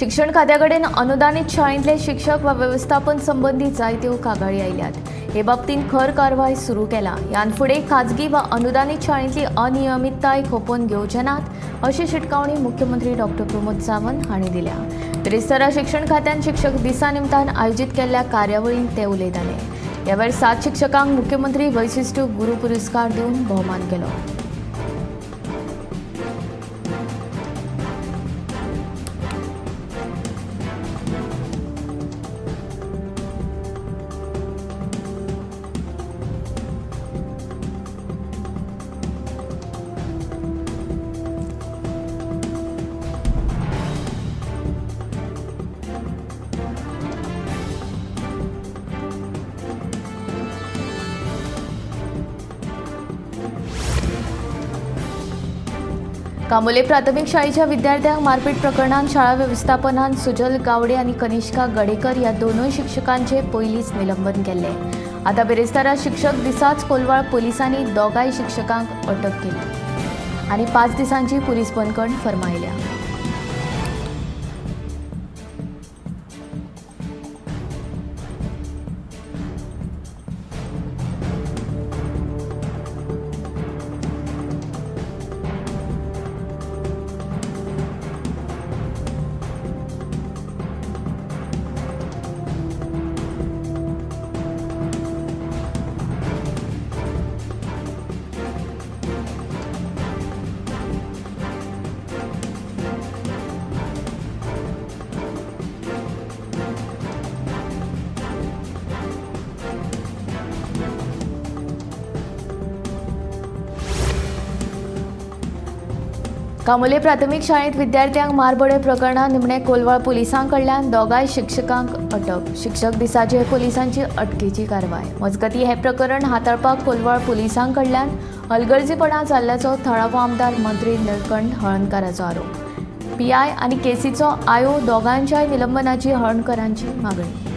शिक्षण खात्या कडेन अनुदानीत शाळेंतले शिक्षक वा वेवस्थापन संबंदी जायत्यो कागाळी आयल्यात. हे बाबतींत खर कारवाय सुरू केला. ह्यान फुडें खाजगी वा अनुदानीत शाळेंतली अनियमितताय खपोवन घेवचे नात अशी शिटकावणी मुख्यमंत्री डॉक्टर प्रमोद सावंत हांणी दिल्या. बिरेस्तारा शिक्षण खात्यान शिक्षक दिसा निमतान आयोजीत केल्ल्या कार्यावळींत ते उलयताले. ह्या वेळार 7 शिक्षकांक मुख्यमंत्री वैशिश्ट गुरू पुरस्कार दिवन भोवमान केलो. कांबोले प्राथमिक शाळेच्या विद्यार्थ्यांक मारपीट प्रकरणात शाळा वेवस्थापनान सुजल गावडे आनी कनिष्का गडेकर ह्या दोनूय शिक्षकांचे पयलींच निलंबन केल्लें. आतां बिरेस्तारा शिक्षक दिसाच कोलवाळ पोलिसांनी दोगांय शिक्षकांक अटक केली आनी 5 दिसांची पुलीस बंदखण फर्मायल्या. कांबोले प्राथमिक शाळेंत विद्यार्थ्यांक मारबडय प्रकरणांत निमणे कोलवाळ पुलिसां कडल्यान दोगांय शिक्षकांक अटक. शिक्षक दिसाचेर पुलिसांची अटकेची कारवाय. मजगतीं हें प्रकरण हाताळपाक कोलवाळ पुलिसां कडल्यान हलगर्जीपणा जाल्ल्याचो थळावो आमदार मंत्री निळकंठ हळर्णकाराचो आरोप. पीआय आनी केसीचो आयो दोगांच्याय निलंबनाची हळर्णकरांची मागणी.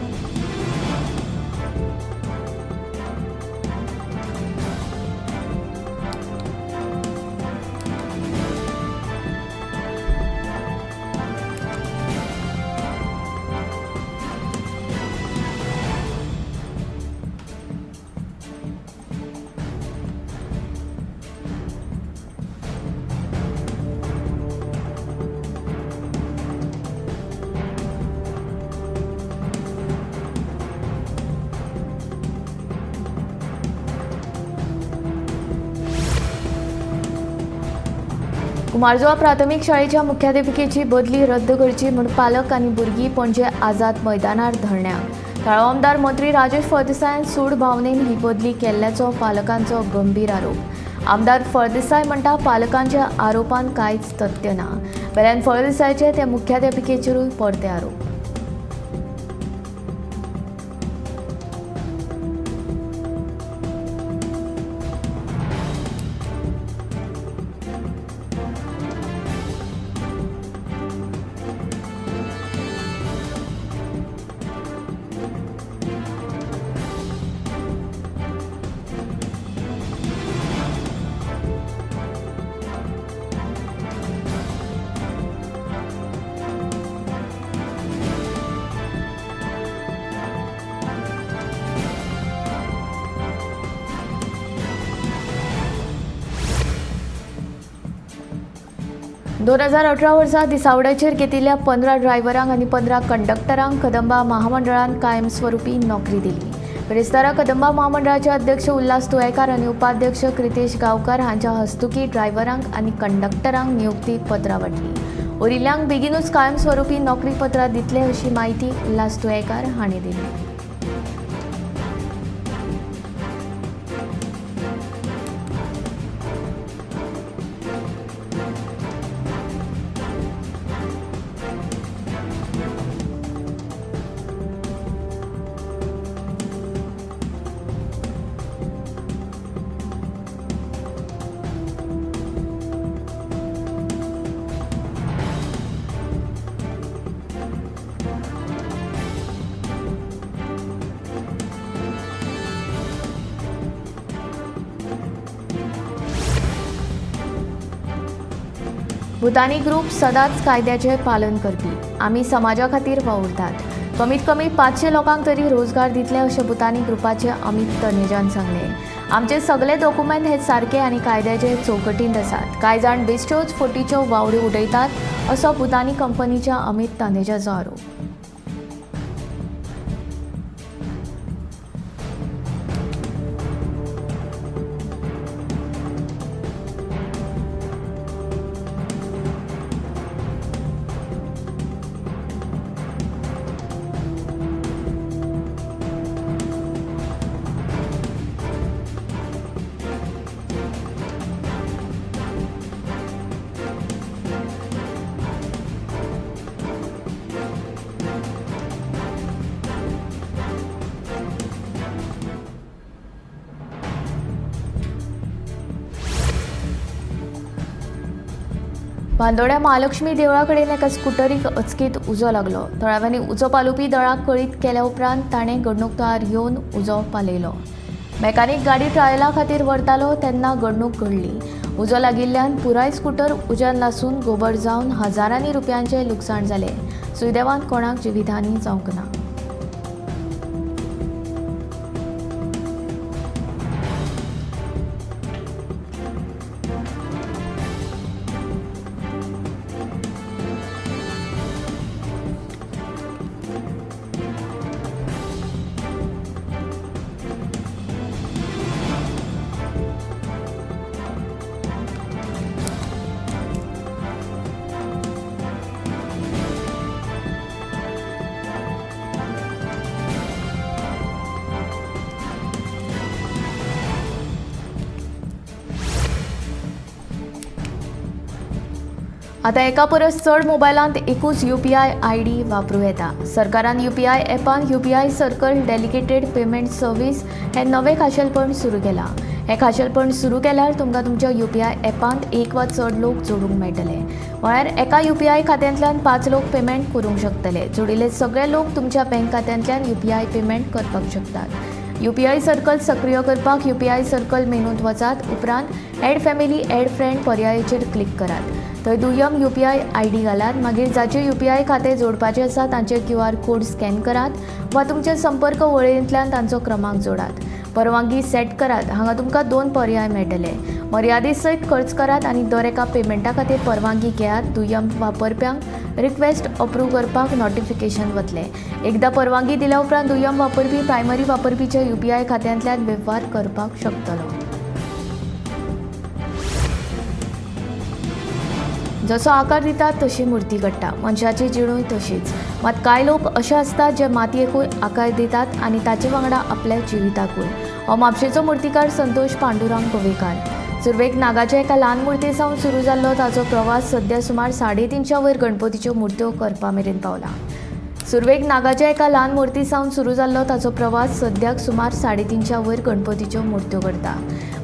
कुमारजुआ प्राथमिक शाळेच्या मुख्याध्यापिकेची बदली रद्द करची म्हूण पालक आनी भुरगीं पणजे आझाद मैदानार धरण्याक. थळावो आमदार मंत्री राजेश फळदेसायान सूड भावनेन ही बदली केल्ल्याचो पालकांचो गंभीर आरोप. आमदार फळदेसाय म्हणटा पालकांच्या आरोपान कांयच तथ्य ना. वेल्यान फळदेसायाचे ते मुख्याध्यापिकेचेरूय परते आरोप. दोन 2018 वर्सा दिसावड्याचेर घेतिल्ल्या 15 ड्रायव्हरांक आनी 15 कंडक्टरांक कदंबा महामंडळान कायमस्वरूपी नोकरी दिली. बिरेस्तारा कदंबा महामंडळाचे अध्यक्ष उल्हास तुयेकार आनी उपाध्यक्ष क्रितेश गांवकार हांच्या हस्तुकी ड्रायव्हरांक आनी कंडक्टरांक नियुक्ती पत्रां वांटली. उरिल्ल्यांक बेगीनूच कायमस्वरूपी नोकरी पत्रां दितले अशी म्हायती उल्हास तुयेकार हांणी दिली. भूतानी ग्रूप सदांच कायद्याचें पालन करपी. आमी समाजा खातीर वावुरतात. कमीत कमी 500 लोकांक तरी रोजगार दितले अशें भूतानी ग्रुपाचे अमित तनेजान सांगलें. आमचे सगळे डॉक्युमेंट हे सारके आनी कायद्याचे चौकटींत आसात. कांय जाण बेश्ट्योच फटीच्यो वावड्यो उडयतात असो भूतानी कंपनीच्या अमित तनेजाचो आरोप. बांदोड्या महालक्ष्मी देवळा कडेन एका स्कुटरीक अचकीत उजो लागलो. थळाव्यांनी उजो पालोवपी दळाक कळीत केल्या उपरांत ताणें घडणूक थळार येवन उजो पालयलो. मेकानीक गाडी ट्रायला खातीर व्हरतालो तेन्ना घडणूक घडली. उजो लागिल्ल्यान पुराय स्कुटर उज्यान लासून गोबर जावन हजारांनी रुपयांचें लुकसाण जालें. सुदैवान कोणाक जिवितहानी जावंक ना. आतां एका परस चड मोबायलांत एकूच UPI ID वापरूं येता. सरकारान UPI ॲपान UPI circle dedicated payment service हें नवें खाशेलपण सुरू केलां. हें खाशेलपण सुरू केल्यार तुमकां तुमच्या UPI ॲपांत एक वा चड लोक जोडूंक मेळटले. म्हळ्यार एका UPI खात्यांतल्यान 5 लोक पेमेंट करूंक शकतले. जोडिल्ले सगळे लोक तुमच्या बँक खात्यांतल्यान UPI payment करपाक शकतात. UPI circle सक्रिय करपाक UPI circle मेनूंत वचात. उपरांत ॲड फॅमिली ॲड फ्रेंड पर्यायाचेर क्लिक करात. थंय दुय्यम UPI ID घालात. मागीर जाचे UPI खातें जोडपाचें आसा तांचे QR code scan करात वा तुमच्या संपर्क वळेरेंतल्यान तांचो क्रमांक जोडात. परवानगी सेट करात. हांगा तुमकां 2 पर्याय मेळटले. मर्यादे सयत खर्च करात आनी दर एका पेमेंटा खातीर परवानगी घेयात. दुय्यम वापरप्यांक रिक्वेस्ट अप्रूव करपाक नोटिफिकेशन वतलें. एकदां परवानगी दिल्या उपरांत दुय्यम वापरपी प्रायमरी वापरपीच्या UPI खात्यांतल्यान वेव्हार करपाक शकतलो. जसो आकार दितात तशी मूर्ती घडटा. मनशाची जिणूय तशीच. मात कांय लोक अशे आसतात जे मातयेकूय आकार दितात आनी ताचे वांगडा आपल्या जिविताकूय. हो म्हापशेचो मुर्तीकार संतोष पांडुरंग गोवेकार. सुरवेक नागाच्या एका ल्हान मुर्ती सावन सुरू जाल्लो ताचो प्रवास सद्या सुमार 350 वयर गणपतीच्यो मुर्त्यो करपा मेरेन पावला. सुरवेक नागाच्या एका ल्हान मुर्ती सावन सुरू जाल्लो ताचो प्रवास सद्याक सुमार 350 वयर गणपतीच्यो मुर्त्यो करता.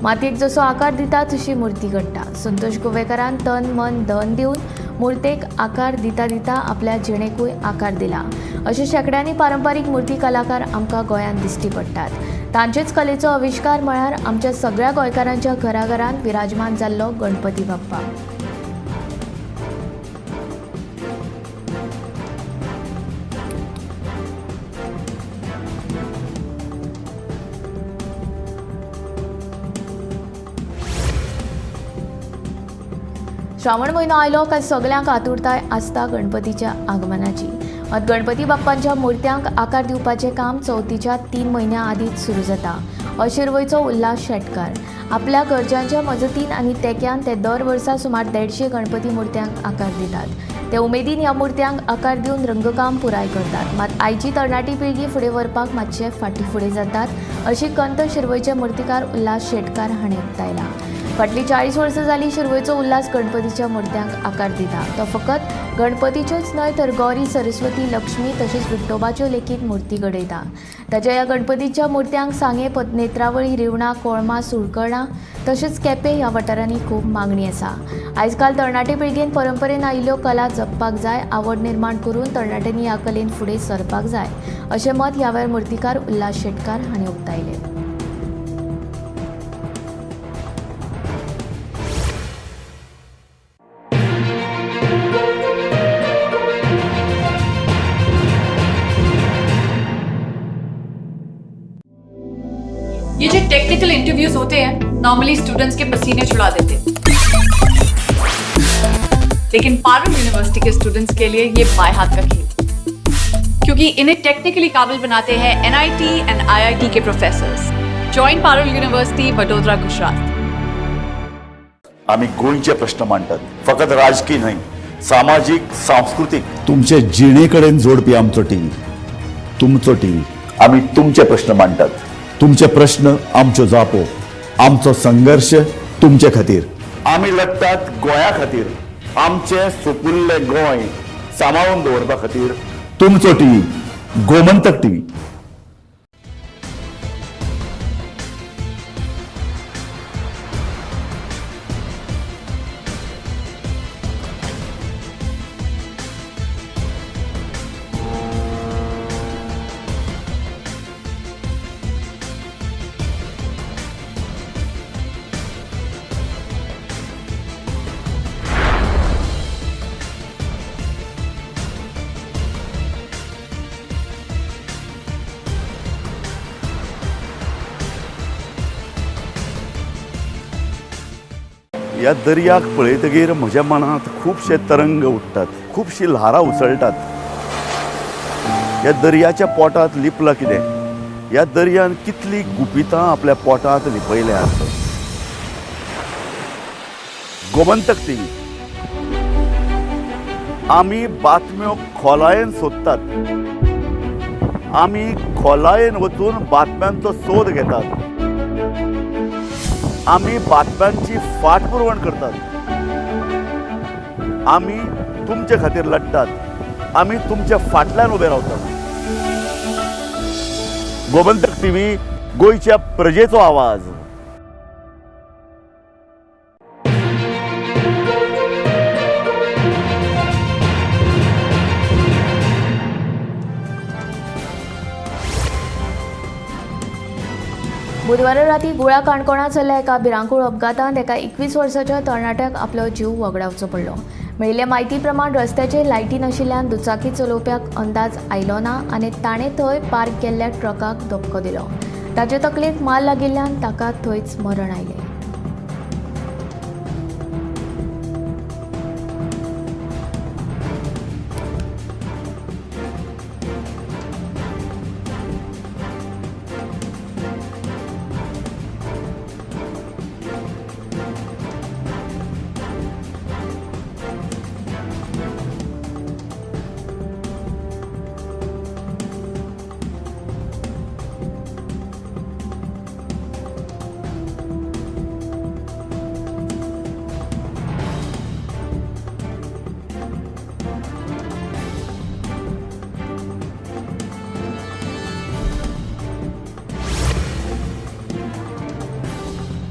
मातयेक जसो आकार दिता तशी मूर्ती घडटा. संतोष गोवेकारान तन मन धन दिवन मूर्तेक आकार दिता दिता आपल्या जिणेकूय आकार दिला. अशे शेंकड्यांनी पारंपारीक मूर्ती कलाकार आमकां गोंयांत दिश्टी पडटात. तांचेच कलेचो आविश्कार म्हळ्यार आमच्या सगळ्या गोंयकारांच्या घराघरांत विराजमान जाल्लो गणपती बाप्पा. श्रावण म्हयनो आयलो काय सगल्यांक आतुरताय आसता गणपतीच्या आगमनाची. मात गणपती बाप्पांच्या मुर्त्यांक आकार दिवपाचें काम चवथीच्या 3 म्हयन्यां आदींच सुरू जाता. अशिरवयचो उल्हास शेटकार आपल्या घरच्यांच्या मजतीन आनी तेक्यान ते दर वर्सा सुमार 150 गणपती मुर्त्यांक आकार दितात. ते उमेदीन ह्या मुर्त्यांक आकार दिवन रंगकाम पुराय करतात. मात आयची तरणाटी पिळगी फुडें व्हरपाक मातशे फाटीं फुडें जातात अशी कंत शिरवयचे मुर्तीकार उल्हास शेटकार हाणें उक्तायला. फाटलीं 40 वर्सां जालीं शिरवयचो उल्हास गणपतीच्या मुर्त्यांक आकार दिता. तो फकत गणपतीच्योच न्हय तर गौरी, सरस्वती, लक्ष्मी तशेंच विठोबाच्यो लेगीत मुर्ती घडयता. ताच्या ह्या गणपतीच्या मुर्त्यांक सांगें, नेत्रावळी, रिवणा, कोळमा, सुळकर्णा तशेंच केपें ह्या वाठारांनी खूब मागणी आसा. आयजकाल तरणाटे पिळगेन परंपरेन आयिल्ल्यो कला जपपाक जाय. आवड निर्माण करून तरणाट्यांनी ह्या कलेन फुडें सरपाक जाय अशें मत ह्या वेळार मुर्तीकार उल्हास शेटकार हांणी उक्तायलें. ये जो टेक्निकल इंटरव्यूज होते हैं नॉर्मली स्टूडेंट्स के पसीने छुड़ा देते हैं, लेकिन Parul university K students K लिए ये बाएं हाथ का खेल, क्योंकि इन्हें टेक्निकली काबिल बनाते हैं NIT and IIT K professors. Join Parul university, Vadodara, Gujarat. आम्ही गोंयचे प्रश्न मांडटात, फकत राजकी न्हय, सामाजीक, सांस्कृतीक, तुमचे जिणे कडेन जोडपी आमचो टीव्ही, तुमचो टीव्ही। आम्ही तुमचे प्रश्न मांडटात, तुमचे प्रश्न आमच्यो जापो, आमचो संघर्श तुमचे खातीर। आमी लडटात गोंया खातीर, आमचें सुपुल्लें गोंय सांबाळून दवरपा खातीर। तुमचो टीव्ही, गोमंतक टीव्ही। ह्या दर्याक पळयतगीर म्हज्या मनांत खुबशे तरंग उठ्ठात, खुबशीं ल्हारां उसळटात। ह्या दर्याच्या पोटांत लिपलां कितें? ह्या दर्यान कितलीं गुपितां आपल्या पोटांत लिपयल्यांत। गोमंतक टीव्ही, आमी बातम्यो खोलायेन सोदतात, आमी खोलायेन वचून बातम्यांचो सोद घेतात, आमी बातम्यांची फाटपुरवण करतात, आमी तुमचे खातीर लडटात, आमी तुमच्या फाटल्यान उबे रावतात। गोमंतक टीव्ही, गोंयच्या प्रजेचो आवाज। बुधवारा राती गुळा काणकोणा जाल्ल्या एका भिरांकूळ अपघातांत एका 21 वर्साच्या तरणाट्याक आपलो जीव वगडावचो पडलो। मेळिल्ले म्हायती प्रमाण रस्त्याचेर लायटी नाशिल्ल्यान दुचाकी चलोवप्याक अंदाज आयलो ना आनी ताणें थंय पार्क केल्ल्या ट्रकाक धपको दिलो। ताचे तकलेक मार लागिल्ल्यान ताका थंयच मरण आयलें।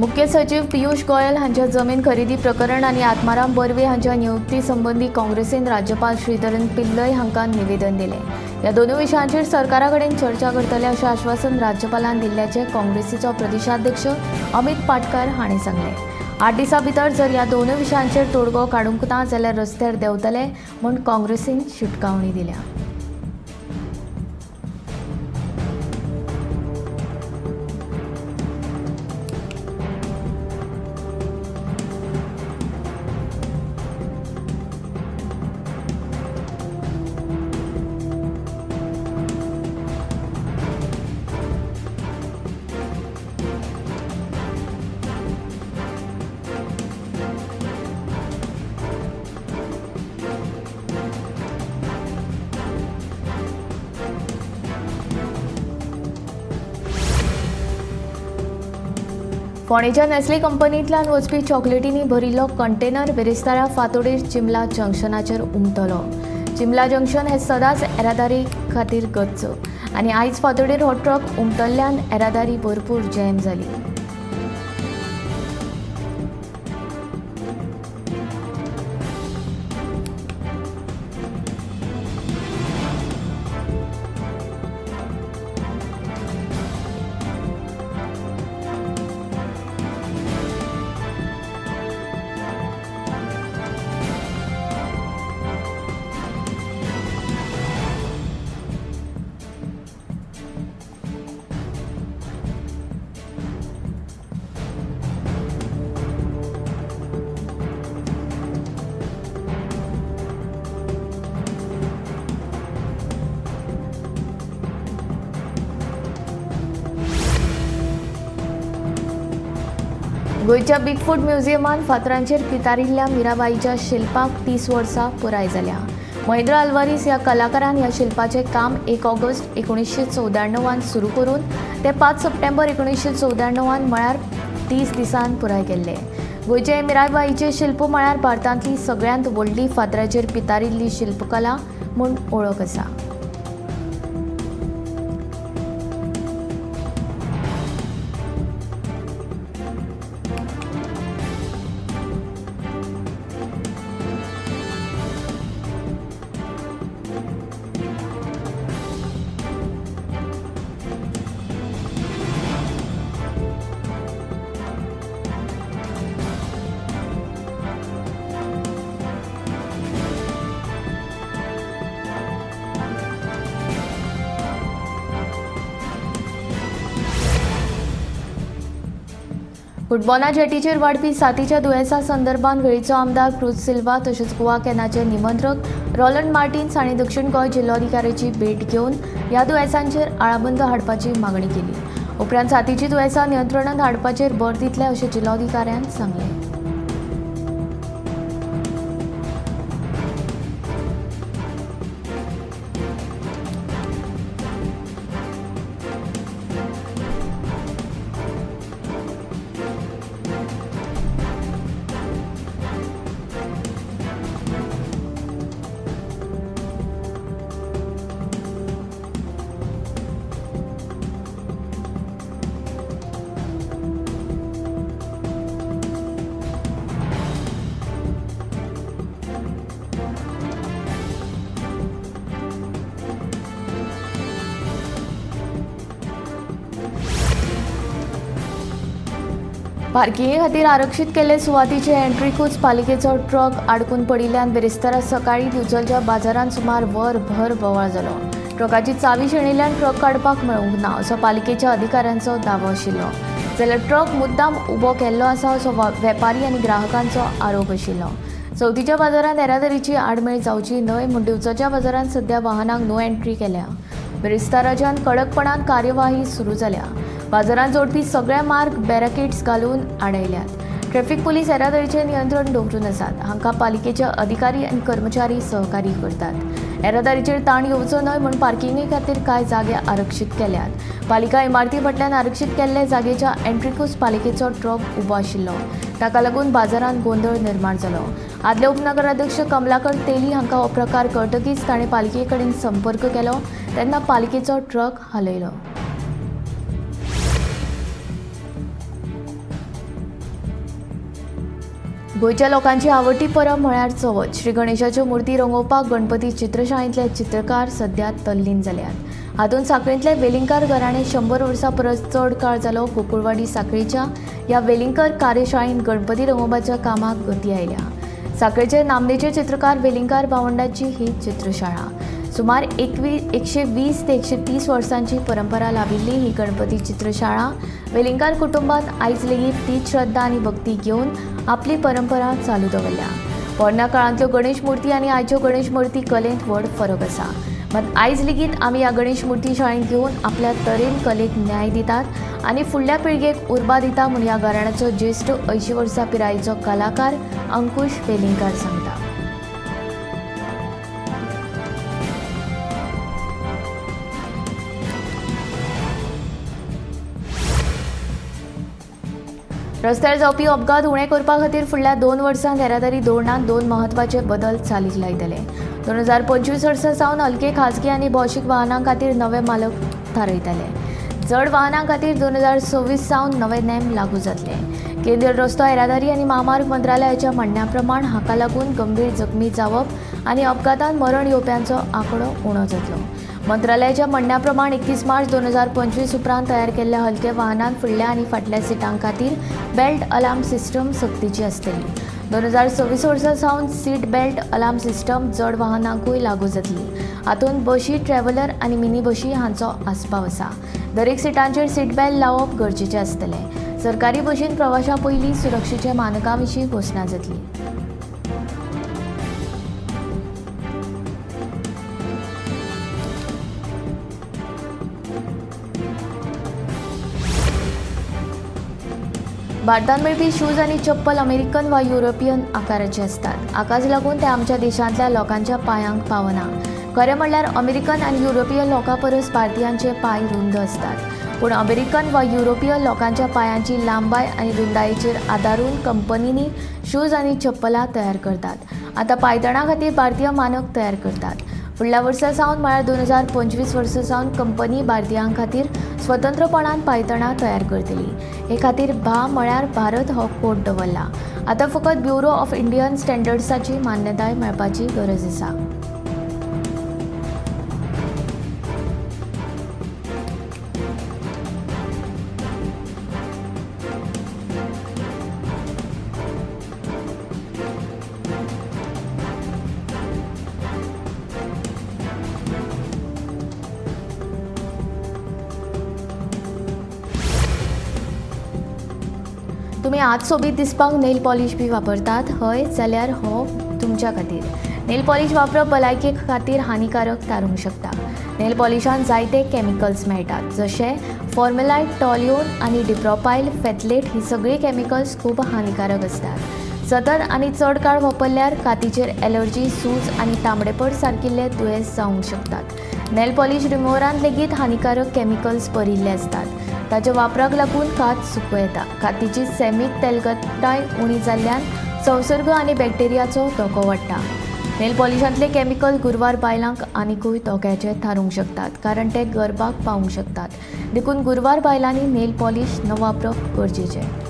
मुख्य सचिव पियुष गोयल हांच्या जमीन खरेदी प्रकरण आनी आत्माराम बर्वे हांच्या नियुक्ती संबंदी काँग्रेसीन राज्यपाल श्रीधरन पिल्लय हांकां निवेदन दिलें। ह्या दोनूय विशयांचेर सरकारा कडेन चर्चा करतले अशें आश्वासन राज्यपालान दिल्ल्याचें काँग्रेसीचो प्रदेशाध्यक्ष अमित पाटकार हांणी सांगलें। 8 दिसां भितर जर ह्या दोनूय विशयांचेर तोडगो काडूंक ना जाल्यार रस्त्यार देंवतले म्हूण काँग्रेसीन शिटकावणी दिल्या। फोंडेच्या नेस्ले कंपनींतल्यान वचपी चॉकलेटींनी भरिल्लो कंटेनर बिरेस्तारा फांतोडेर चिमला जंक्शनाचेर उमथलो। चिमला जंक्शन हे सदांच येरादारी खातीर गच्च आनी आयज फांतोडेर हो ट्रक उमटल्ल्यान येरादारी भरपूर जॅम जाली। गोंयच्या बिगफूट म्युझियमान फातरांचेर पितारिल्ल्या मिराबाईच्या शिल्पाक 30 वर्सां पुराय जाल्या. महेंद्र आल्वारीस ह्या कलाकारान ह्या शिल्पाचें काम 1 ऑगस्ट 1994 सुरू करून ते 5 सप्टेंबर 1994 म्हळ्यार 30 दिसांत पुराय केल्लें. गोंयचे मिराबाईचें शिल्प म्हळ्यार भारतांतली सगळ्यांत व्हडली फातराचेर पितारिल्ली शिल्पकला म्हूण वळख आसा. कुटबोना जेटीचेर वाडपी साथीच्या दुयेंसा संदर्भात वेळीचो आमदार क्रूज सिल्वा तशेंच गोवा कॅनाचे निमंत्रक रोलंड मार्टिन्स हांणी दक्षिण गोंय जिल्लोधिकाऱ्याची भेट घेवन ह्या दुयेंसांचेर आळाबंद हाडपाची मागणी केली. उपरांत साथीची दुयेंसां नियंत्रणांत हाडपाचेर भर दितले अशें जिल्लोधिकाऱ्यान सांगलें. पार्किंगे खातीर आरक्षीत केल्ले सुवातीचे एंट्रीकूच पालिकेचो ट्रक आडकून पडिल्ल्यान बिरेस्तारा सकाळीं दिवचलच्या बाजारांत सुमार वरभर बोवाळ जालो. ट्रकाची चावी शेणिल्ल्यान ट्रक काडपाक मेळूंक ना असो पालिकेच्या अधिकाऱ्यांचो दावो आशिल्लो. जाल्यार ट्रक मुद्दाम उबो केल्लो आसा असो वेपारी आनी ग्राहकांचो आरोप आशिल्लो. चवथीच्या बाजारांत येरादारीची आडमेळ जावची न्हय म्हूण दिवचलच्या बाजारांत सध्या वाहनांक नो एंट्री केल्या. बिरेस्ताराच्यान कडकपणान कार्यवाही सुरू जाल्या. बाजारांत जोडपी सगळे मार्ग बॅरिकेड्स घालून आडयल्यात. ट्रॅफिक पुलीस येरादारीचें नियंत्रण दवरून आसात. हांकां पालिकेचे अधिकारी आनी कर्मचारी सहकार्य करतात. येरादारीचेर ताण येवचो न्हय म्हूण पार्किंगे खातीर कांय जागे आरक्षीत केल्यात. पालिका इमारती फाटल्यान आरक्षीत केल्ले जागेच्या एंट्रीकूच पालिकेचो ट्रक उबो आशिल्लो. ताका लागून बाजारांत गोंदळ निर्माण जालो. आदले उपनगराध्यक्ष कमलाकर तेली हांकां हो प्रकार कळटकीच ताणें पालिके कडेन संपर्क केलो तेन्ना पालिकेचो ट्रक हालयलो. गोंयच्या लोकांची आवडटी परब म्हळ्यार चवथ. श्री गणेशाच्यो मुर्ती रंगोवपाक गणपती चित्रशाळेंतले चित्रकार सध्या तल्लीन जाल्यात. हातूंत साखळींतले वेलिंगकार घराणें 100 वर्सां परस चड काळ जालो गोकुळवाडी साखळीच्या ह्या वेलिंगकर कार्यशाळेंत गणपती रंगोवपाच्या कामाक गती आयल्या. साखळेचे नामनेचे चित्रकार वेलिंगकार भावंडाची ही चित्रशाळा. सुमार 120 ते 130 वर्सांची परंपरा लाभिल्ली ही गणपती चित्रशाळा वेलिंगकार कुटुंबान आयज लेगीत तीच श्रद्धा आनी भक्ती घेवन आपली परंपरा चालू दवरल्या. पोरण्या काळांतल्यो गणेश मूर्ती आनी आयच्यो गणेश मूर्ती कलेंत व्हड फरक आसा. मात आयज लेगीत आमी ह्या गणेश मूर्ती शाळेंत घेवन आपल्या तरेन कलेक न्याय दितात आनी फुडल्या पिळगेक उर्बा दिता म्हूण ह्या घराण्याचो ज्येश्ठ 80 वर्सां पिरायेचो कलाकार अंकुश वेलिंगकार सांगता. रस्त्यार जावपी अपघात उणे करपा खातीर फुडल्या 2 वर्सांत येरादारी धोरणांत 2 म्हत्वाचे बदल चालीक लायतले. 2025 वर्सा सावन हलके खाजगी आनी भौशीक वाहनां खातीर नवे मालक थारयतले. जड वाहनां खातीर 2026 सावन नवे नेम लागू जातले. केंद्रीय रस्तो येरादारी आनी म्हामार्ग मंत्रालयाच्या म्हणण्या प्रमाण हाका लागून गंभीर जखमी जावप आनी अपघातान मरण येवप्यांचो आंकडो उणो जातलो. मंत्रालयाच्या म्हणण्या प्रमाण 31 मार्च 2025 उपरांत तयार केल्ल्या हलक्या वाहनांत फुडल्या आनी फाटल्या सिटां खातीर बेल्ट अलार्म सिस्टम सक्तीची आसतली. 2026 वर्सा सावन सीट बेल्ट अलार्म सिस्टम जड वाहनांकूय लागू जातली. हातूंत बशी, ट्रॅव्हलर आनी मिनी बशी हांचो आस्पाव आसा. दरेक सिटांचेर सीट बेल्ट लावप गरजेचें आसतलें. सरकारी बशीन प्रवाशां पयलीं सुरक्षेच्या मानकां विशीं घोशणा जातली. भारतांत मेळपी शूज आनी चप्पल अमेरिकन वा युरोपियन आकाराचे आसतात. हाकाच लागून ते आमच्या देशांतल्या लोकांच्या पांयांक पावना. खरें म्हणल्यार अमेरिकन आनी युरोपीय लोकां परस भारतीयांचे पांय रुंद आसतात. पूण अमेरिकन वा युरोपीय लोकांच्या पांयांची लांबाय आनी रुंदायेचेर आदारून कंपनींनी शूज आनी चप्पलां तयार करतात. आतां पांयतणां खातीर भारतीय मानक तयार करतात. फुडल्या वर्सा सावन म्हळ्यार 2025 वर्सा सावन कंपनी भारतीयां खातीर स्वतंत्रपणान पांयतणां तयार करतली. हे खातीर भा म्हळ्यार भारत हो कोड दवरला. आतां फकत ब्युरो ऑफ इंडियन स्टँडर्ड्साची मान्यताय मेळपाची गरज आसा. तुमी आज सोबीत दिसपाक नेल पॉलिश बी वापरतात हय जाल्यार हो तुमच्या खातीर. नेल पॉलिश वापरप भलायके खातीर हानिकारक थारूंक शकता. नेल पॉलिशान जायते केमिकल्स मेळटात जशे फॉर्मेलायड, टॉल्यून आनी डिप्रोपायल फेथलेट. ही सगळीं केमिकल्स खूब हानिकारक आसतात. सतत आनी चड काळ वापरल्यार कातीचेर एलर्जी, सूज आनी तांबडेपड सारकिल्ले दुयेंस जावंक शकतात. नेल पॉलिश रिमूवरान लेगीत हानिकारक केमिकल्स भरिल्ले आसतात. ताच्या वापराक लागून कात सुकूं येता. कातीची सैमीक तेलकटाय उणी जाल्ल्यान संसर्ग आनी बॅक्टेरियाचो धोको वाडटा. नेल पॉलिशांतले केमिकल गुरवार बायलांक आनिकूय धोक्याचे थारूंक शकतात कारण ते गर्भाक पावूंक शकतात. देखून गुरवार बायलांनी नेल पॉलिश न वापरप गरजेचें.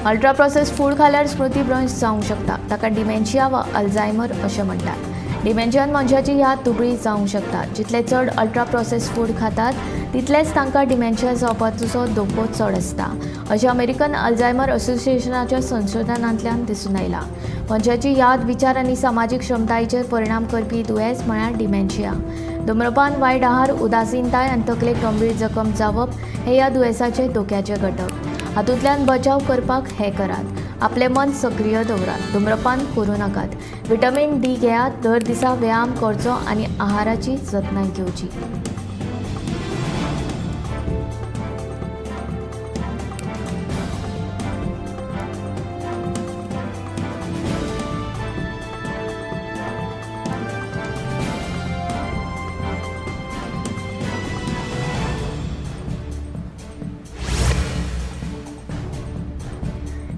अल्ट्रा प्रोसेस फूड खाल्यार स्मृतीभ्रंश जावंक शकता. ताका डिमेन्शिया वा अल्झायमर अशें म्हणटात. डिमेन्शियान मनशाची याद दुबळी जावंक शकता. जितले चड अल्ट्रा प्रोसेस फूड खातात तितलेच तांकां डिमेन्शिया जावपाचो धोको चड आसता अशें अमेरिकन अल्झायमर असोसिएशनाच्या संशोधनांतल्यान दिसून आयलां. मनशाची याद, विचार आनी समाजीक क्षमतायेचेर परिणाम करपी दुयेंस म्हळ्यार डिमेन्शिया. धूम्रपान, वायट आहार, उदासीनताय आनी तकलेक गंभीर जखम जावप हे ह्या दुयेंसाचे धोक्याचे घटक. हातूंतल्यान बचाव करपाक हें करात. आपलें मन सक्रीय दवरात. धूम्रपान करूं नाकात. विटामीन डी घेयात. दर दिसा व्यायाम करचो आनी आहाराची जतनाय घेवची.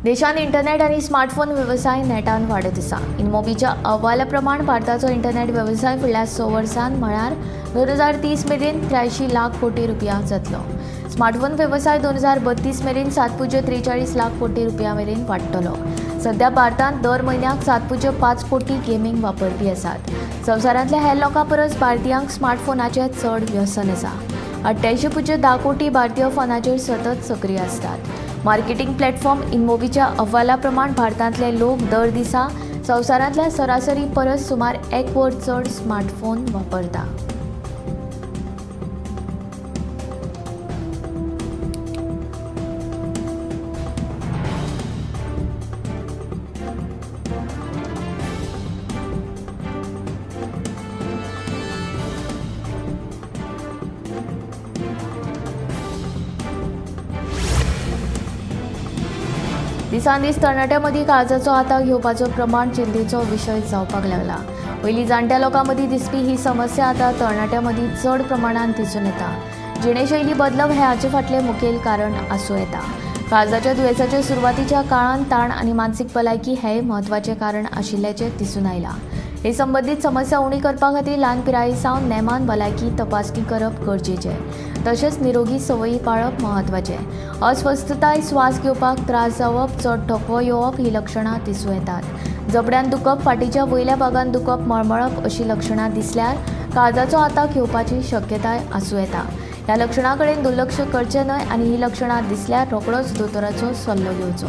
देशांत इंटरनेट आनी स्मार्टफोन वेवसाय नेटान वाडत आसा. इनमोबीच्या अहवाला प्रमाण भारताचो इंटरनेट वेवसाय फुडल्या 6 वर्सांत म्हळ्यार 2030 मेरेन 83 लाख कोटी रुपया जातलो. स्मार्टफोन वेवसाय 2032 मेरेन 7.43 लाख कोटी रुपया मेरेन वाडटलो. सध्या भारतांत दर म्हयन्याक 7.5 कोटी गेमींग वापरपी आसात. संवसारांतल्या हेर लोकां परस भारतीयांक स्मार्टफोनाचें चड व्यसन आसा. 88.10 कोटी भारतीय फोनाचेर सतत सक्रीय आसतात. मार्केटिंग प्लॅटफॉर्म इनमोबीच्या अहवाला प्रमाण भारतांतले लोक दर दिसा संवसारांतल्या सरासरी परस सुमार 1 वर चड स्मार्टफोन वापरता. दिसान दीस तरणाट्यां मदीं काळजाचो आताक घेवपाचो प्रमाण चिंतेचो विशय जावपाक लागला. पयलीं जाणट्या लोकां मदीं दिसपी ही समस्या आतां तरणाट्यां मदीं चड प्रमाणांत दिसून येता. जिणेशैली बदलप हें हाचे फाटलें मुखेल कारण आसूं येता. काळजाच्या दुयेंसाच्या सुरवातीच्या काळांत ताण आनी मानसीक भलायकी हेंय म्हत्वाचें कारण आशिल्ल्याचें दिसून आयलां. हे संबंदीत समस्या उणी करपा खातीर ल्हान पिराये सावन नेमान भलायकी तपासणी करप गरजेचें. तशेंच निरोगी संवयी पाळप म्हत्वाचें. अस्वस्थताय, श्वास घेवपाक त्रास जावप, चड थकवो येवप ही लक्षणां दिसूं येतात. जबड्यान दुखप, फाटीच्या वयल्या भागान दुखप, मळमळप अशी लक्षणां दिसल्यार काळजाचो आताक येवपाची शक्यताय आसूं येता. ह्या लक्षणां कडेन दुर्लक्ष करचें न्हय आनी ही लक्षणां दिसल्यार रोखडोच दोतोराचो सल्लो घेवचो.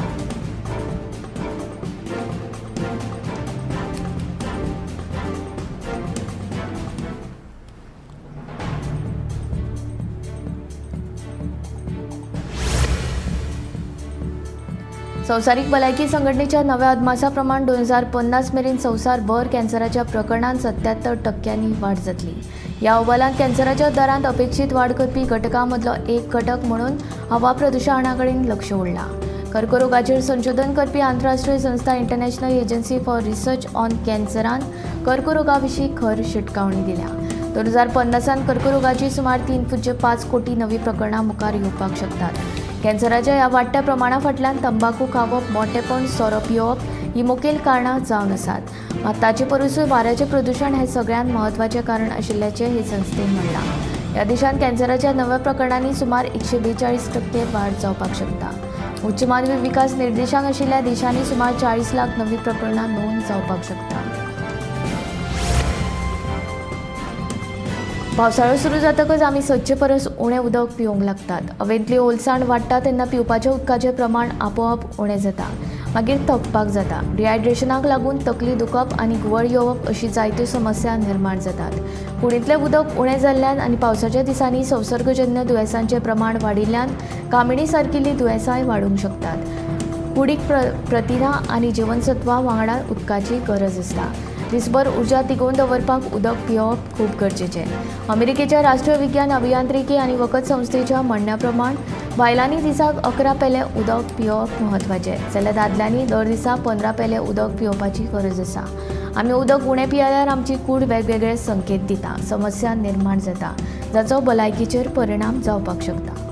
संवसारीक भलायकी संघटनेच्या नव्या अदमासा प्रमाण 2050 मेरेन संवसारभर कॅन्सराच्या प्रकरणांत 77% वाड जातली. ह्या अहवालांत कॅन्सराच्या दरांत अपेक्षीत वाड करपी घटकां मदलो एक घटक म्हणून हवा प्रदुशणा कडेन लक्ष ओडलां. कर्करोगाचेर संशोधन करपी आंतरराष्ट्रीय संस्था international agency for research on कॅन्सरान कर्करोगा विशीं खर शिटकावणी दिल्या. 2050 कर्करोगाची सुमार 3.5 कोटी नवी प्रकरणां मुखार येवपाक शकतात. कॅन्सराच्या ह्या वाडट्या प्रमाणा फाटल्यान तंबाकू खावप, मोटेपण, सोरो पियोवप ही मुखेल कारणां जावन आसात. मात ताचे परसूय वाऱ्याचें प्रदुशण हें सगळ्यांत म्हत्वाचें कारण आशिल्ल्याचें हे संस्थेन म्हणलां. ह्या देशांत कॅन्सराच्या नव्या प्रकरणांनी सुमार 142% वाड जावपाक शकता. उच्च मानवी विकास निर्देशांक आशिल्ल्या देशांनी सुमार 40 लाख नवी प्रकरणां नोंद जावपाक शकता. पावसाळो सुरू जातकच आमी सदचे परस उणें उदक पिवंक लागतात. हवेंतली ओलसाण वाडटा तेन्ना पिवपाच्या उदकाचें प्रमाण आपोआप उणें जाता, मागीर थकपाक जाता. डिहायड्रेशनाक लागून तकली दुखप आनी घुंवळ येवप अशी जायत्यो समस्या निर्माण जातात. कुडींतलें उदक उणें जाल्ल्यान आनी पावसाच्या दिसांनी संसर्गजन्य दुयेंसांचें प्रमाण वाडिल्ल्यान कामिणी सारकिल्लीं दुयेंसांय वाडूंक शकतात. कुडीक प्रतिना आनी जिवनसत्वां वांगडा उदकाची गरज आसता. दिसभर उर्जा तिगोवन दवरपाक उदक पिवप खूब गरजेचें. अमेरिकेच्या राष्ट्रीय विज्ञान अभियांत्रिकी आनी वखद संस्थेच्या म्हणण्या प्रमाण बायलांनी दिसाक 11 पेले उदक पिवप म्हत्वाचें, जाल्यार दादल्यांनी दर दिसा 15 पेले उदक पिवपाची गरज आसा. आमी उदक उणें पियेल्यार आमची कूड वेगवेगळे संकेत दिता, समस्या निर्माण जाता, जाचो भलायकीचेर परिणाम जावपाक शकता.